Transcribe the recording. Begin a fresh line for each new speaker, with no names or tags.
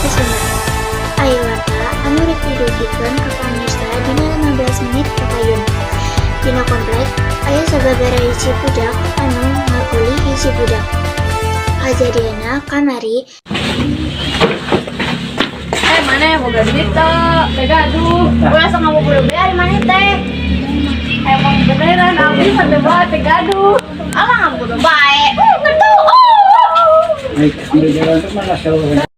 Bahasa Sunda. Aya warta anu rek didugikeun ka pamirsa dina 15 menit kapayun. Dina komplek aya sababaraha hiji budak anu ngabully hiji budak. Kajadianna kamari.
Eh, maneh boga duit teu? Teu gaduh.
Ulah sok ngabobo be ari maneh teh.
Emang beneran abi mah teu bae teu gaduh.
Alah, ngabobo bae.
Betul.
Naik sambil jalan tuh mana selalu.